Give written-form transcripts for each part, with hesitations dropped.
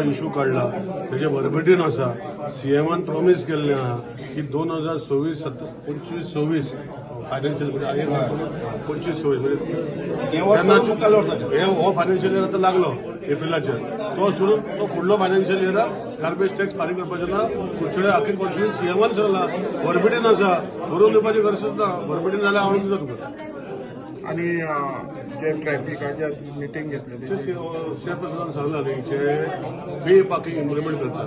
Issue काडला तेजे वर्बेटीम आसा. सीएमान प्रॉमीस केल्लें आहा की 2026 25 26 फायनान्शियल, म्हणजे एक वर्स 25 26 म्हणजे हे वर्स तेन्नाच मुखाल्ल्या वर्साचें. हे हो फायनान्शियल इयर आतां लागलो एप्रिलाचेर, तो सोडून तो फुडलो फायनान्शियल इयराक गार्बेज टॅक्स फारीक करपाचें ना. कुडचडे आख्खे कॉन्स्टिट्युएन्सी सीएमान सांगला, वर्बेटीम आसा, बरोवन दिवपाची गरज ना. वर्बेटीम जाल्यार हांव दिता तुका. आणि जे ट्रॅफिकाचे मिटींग घेतली तेची? चेअरपर्सनान सांगला न्ही, जे पे पार्किंग इम्प्लिमेंट करता,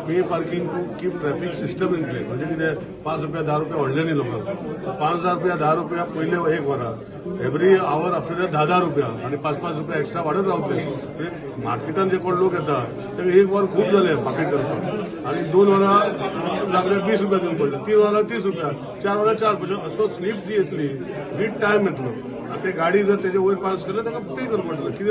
pay parking to keep traffic system in place. म्हणजे कितें, 5 रुपया 10 रुपया व्हडले न्ही लोकांक. 5,000 रुपया 10 रुपया पयले एक वरां, एवरी our after that 10 10 रुपया आनी 5 5 रुपया एक्स्ट्रा वाडत रावतले. म्हणजे मार्केटान जे कोण लोक येता तांकां एक वर खूब जालें पाकीट करपाक आनी 2 वरां लागले 20 रुपया दिवन पडले, 3 वरां 30 रुपया, 4 वरां 4 पयशे, असो स्लीप जी येतली, वीथ टायम येतलो. आनी ते गाडी जर तेजे वयर पास केले, ताका पे करपा पडटलो कितें.